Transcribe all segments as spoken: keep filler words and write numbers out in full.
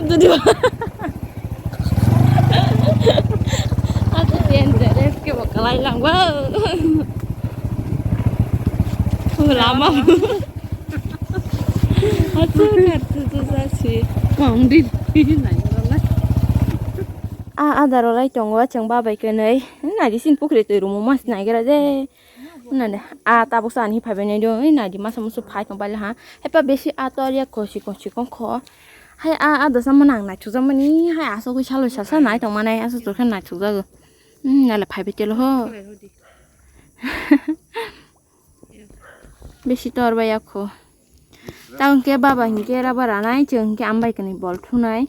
Dudi ba. Aku dangerous ke bakalai lang ba. Lama. Aku kartu tu sasi. Kong di nai. A adaro lai tongo chwng babai kwnwi. Nadi sin pukri twi rumo mas nai gra de. Nade, a tabuk sa ani phaibai nai do, oi nadi masa musu phai tong paile ha. Haipa besi a tor ya kosi kosi kong kho. Hai a, a dosa mo nang nai thuja mani, hai aso gwi salo sasa nai tong manai, aso turkha nai thuja go. Hmm, nale phaibai telo ho. Besi tor bai ya kho. Ta hwnkhe baba hwnkhe rubber ranai, chwng hwnkhe ambai kwnwi bol thunai.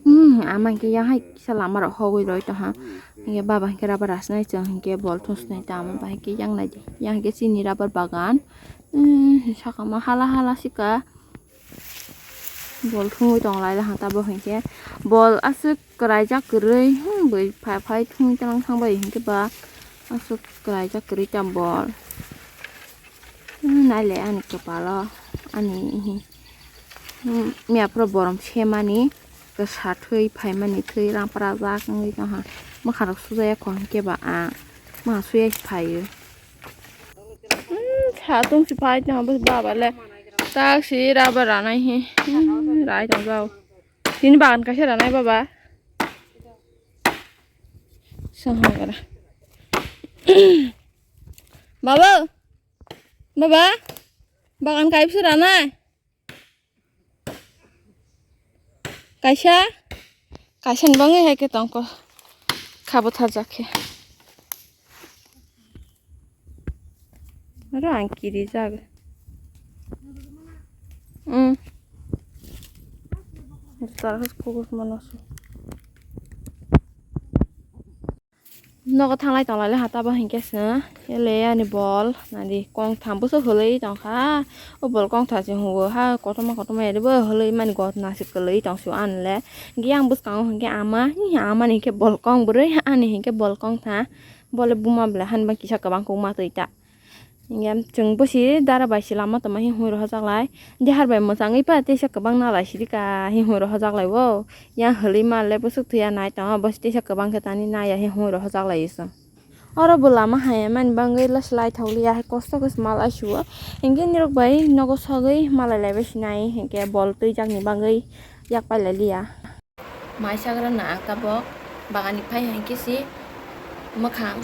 Hmm, ama hwnkhe yang hai kisa lama rok hogwi roi tongha. Hwnkhe baba hwnkhe rubber rasinai, chwng hwnkhe bol thung sinai ta ama bai hwnkhe yang naidi. Yang hwnkhe chini rubber bagan. Hmm, sakama hala hala sika. Bol thungwi tong lai ha ta bo hwnkhe. Bol aswk kwraijak kwrwi, hmm, bui phai phai thungwi tong thang bai hwnkhe ba aswk kwraijak kwrwi ta bol. Hmm, naile ani kwpalo, ani, hmm, miyaphoro borom semani, kwsa thwi phaimani, thwi rangpra jak wngwi tongha. Mwkhangrok sujaya kho hwnkhe ba ang mwkhang suyai phaio. Hmm, satung si phai tongha bwswk baba le. Tak si rubber ranai hi. Hmm, rai tong jao. Tini bagan kaisa ranai baba. Sahagara. Baba. Baba. Bagan kaisa ranai. Kaisa. Kaisa ni bangwi hai khe tongkho. Kha bwtharjak khe. Aro ang kirijak. Hmm. Tar has kugus mano se. Nogo thanglai tonglai le hata bo hinkhe se. Ele ani bol. Nadi kong tham bwswk hwlwi tongkha. O bol kong tha se hugo. Ha kotorma kotorma ere bo hwlwi mani got nasik kwlwi tong se anle. Hinkhe yang bwskango hinkhe ama. Hi ama ni hinkhe bol kong bwrwi. Ani hinkhe bol kong tha. Bole buma bwlai han ba kisa kwbang kok ma twi ta. Hinkhe chwng bosi dara bai se lama tongma hi hwnwi rohorjak lai. Dehar bai mwchangwi pa teisa kwbang na lai sidi ka hi hwnwi rohorjak lai o. Yang hwlwi ma le bwswk thwiya nai tongo, bosi teisa kwbang khe tani naiya hi hwnwi rohorjak lai o chwng. Oro bo lama hai mani bagwi laisi lai thok liya, hai kosto khe se ma lai si o. Hinkhe nirok bai nogo sogwi malai lai bai sinai, hinkhe bol twijak ni bagwi yak pai lai liya. Mai chagra no ang tabok bagan ni phai hai khe se mwkhang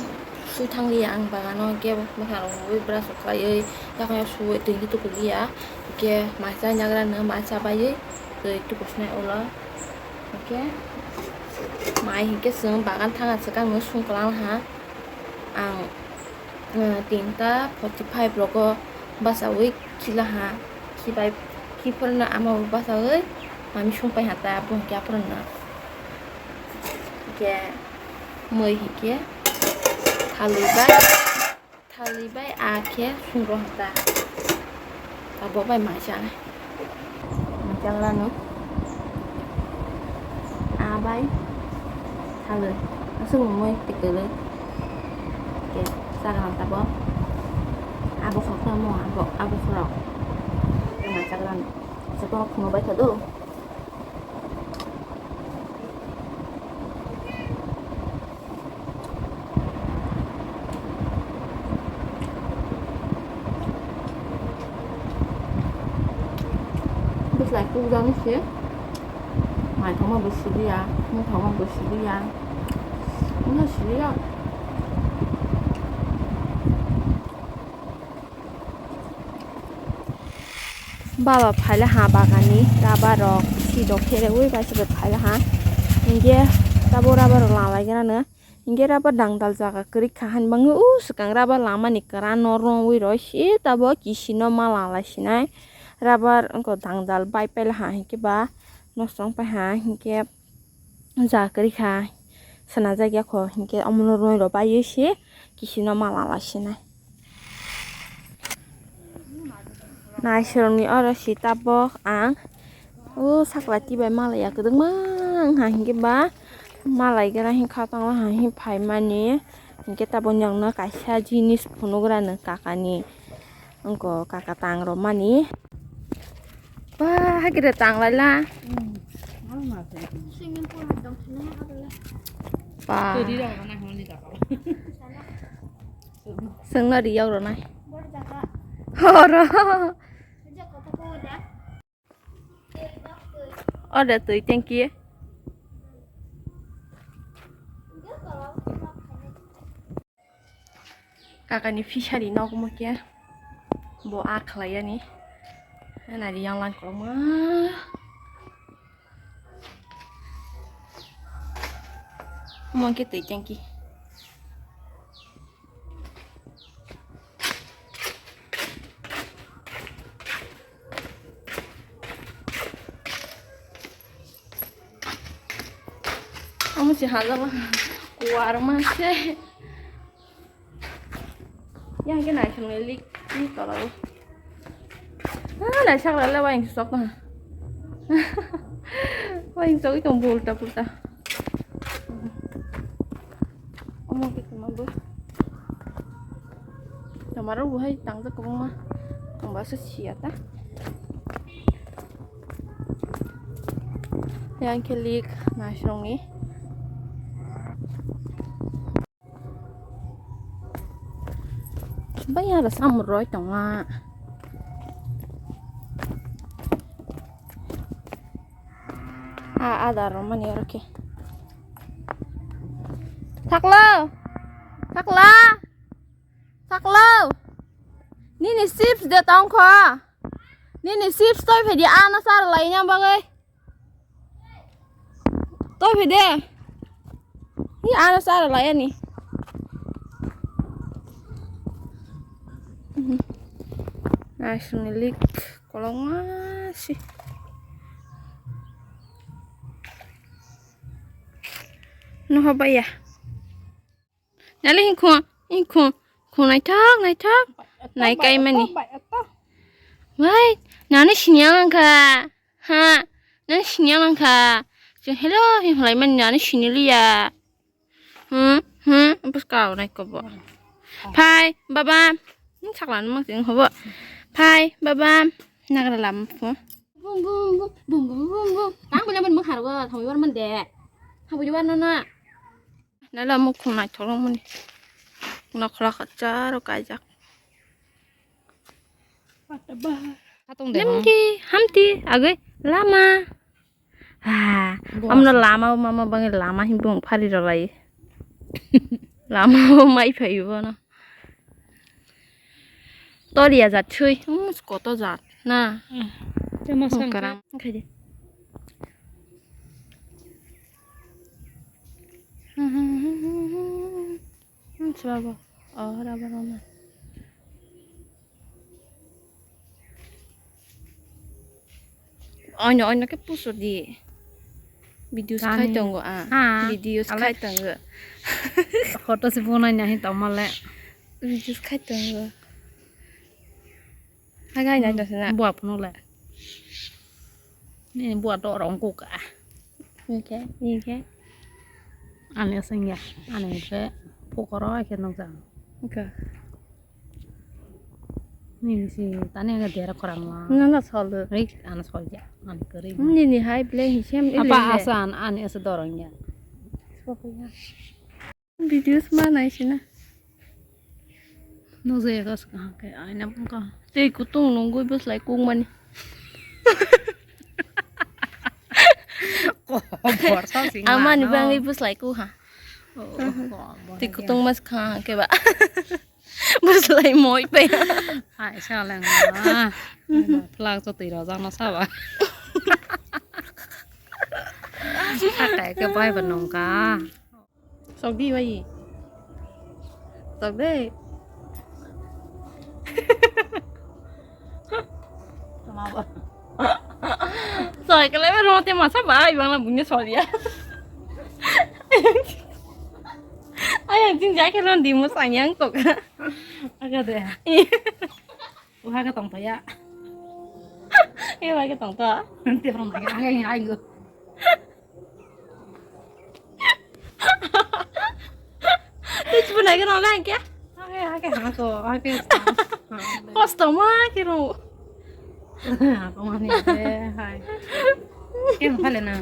sui thang liya ang bagan o, hwnkhe mwkhang rok huwi brush rok khlaiwi yakung yak suwi twi hwnwi tuku liya, hwnkhe mai chagra no mai chabaiwi twi tuku sinai ulo, hwnkhe mai hwnkhe chwng bagan thangna swkang no sung kwlang ha ang. Tinta forty five rogo bachawi khilaha, khibai khiphurno ama bo bachawi mami sungpai ha ta, bo hinkhe aphurno hinkhe mui hinkhe thalwi bai, thalwi bai a khe sungro ha ta, abo bai mai chanai. Maichanglano. Abai. Saloi. Aswk mui tikolo. Ke, saga tabok. Abo khok tamo, abo, abo khorok. Maichanglano. Aswk khorok khungo bai thodo. Bwsai kukjaknai se, naithokma bo siriya, muthokma bo siriya, wngkha siriya. Baba phaile ha bagani rubber rok sidok kherewi bai se phaile ha. Hinkhe tabuk rubber rok langlai gana no. Hinkhe rubber dangdal jaga kwrwi kha hani bagwi o swkang rubber lamani kwran no romwi roi se tabuk kisi no ma langlai sinai. Rubber wngkha dangdal bai paila ha hinkhe ba nosto wng pai ha hinkhe. Jaga kwrwi kha, swnajak ya kho, hinkhe omono roi rw baiwi se kisi no ma langlai sinai. Naisirokni oro si tabok ang o sakla tibai malaiya kwdwkma wngkha, hinkhe ba malai gra hinkha tangla ha hin phaimani, hinkhe tabok nokno kaisa jinis phunugrani kakani. Wngkha kaka tang rwmani. Ba, hakhe de tang laila. Hmm. Swimming pool hai tong thani ha, abo le. Ba. Twi rok rw nai hwnwi jaga o. Sana. Swngna riyok rw nai. Bor jaga. Oro. Jaga ko ko da. Oro twi tanki. Kakani fishery nok omo khe bo a khlai yani. Nari yang lang koloma. Omo khe twi tanki. Omo se hajaba kuar ma se. Yang ke nai sung lik ni tola o. Ah, nai sak la le wa ing sok na. Wa ing sok i tong bulta pulta. Omo khe tongma bo. Tomaro bo hai tangjak kwbangma. Tongba se siya ta. Yang khe lik naisrongni. Baya da samung roi tonga. A, adar romani oro khe. Thaklo! Thakla! Thaklo! Nini chips de tongkho. Nini chips toi phedi ano sar laina bagwi. Toi phede. Ni ano sar laini. Asuni lik kolong si. No hobaya. Nale hingkho, hingkho, hingkho naithok, naithok, nai kaimani. Bai, nani siniya langkha, ha, nani siniya langkha. Chwng hello hing hwlai mani nani siniliya. Hmm, hmm, bwskao naikobo. Phai, baba, hmm, sakla nang mang sing hobo. Phai, baba, nagra lam pho. Bum, bum, bum, bum, bum, bum, bum. Tang bole man mung hargo, thangwi war man de. Thangwi war no na. Nala mukhung naithok rok mani. Nokhla khacharo kaijak. Pataba. Khatung de. Lemki, hamti, agwi, lama. Ah, amno lama, mama bangi lama himbo phari rwlai. Lama mai phaibo no. Toriya jat sui, um, koto jat na. Temo sangkara. Karam khaidi. Hmm, sebabo. Oh, raba rama. Oino, oino khe pusu di. Videos khai tongo a. Ha. Videos khai tongo. Photo se bo nai nahi tongmale. Videos khai tongo. Hagai nai dosna. Buap nole. Ni buat dorong kuka. Oke, oke. Ani asing ya, ani se pukoro ke nong jang. Oke. Ni si tani aga dera korang ma. Nana solu. Rik ana solja, ani kering. Ni ni hai ble hi sem. Apa asan ani asa dorong ya. Sopo ya. Videos ma nai sina. Nukjaya kha swkang khe aina bwkha. Tei kutung nungwi bwslai kukmani. Amani bangwi bwslai kuk ha. Tei kutung ma swkang khe ba. Bwslai moi pai. Hai saleng ma. Plak cho twi rojak no saba. Akai khe bai ba nungkha. Sok di bai. Sok de. Tama ba. Soi kele ba rote masa bai bang na bunya soria. Ayang jing jai ke ron di mo sanyang tok. Aga de. Uha ke tong to ya. Iya, uha ke tong to. Nanti orang lagi, ah, ini ayo. Itu pun lagi orang lain kya? Oke, oke, aku, oke. Kosto ma kiro. Aku mani deh, hai. Kemo phale na.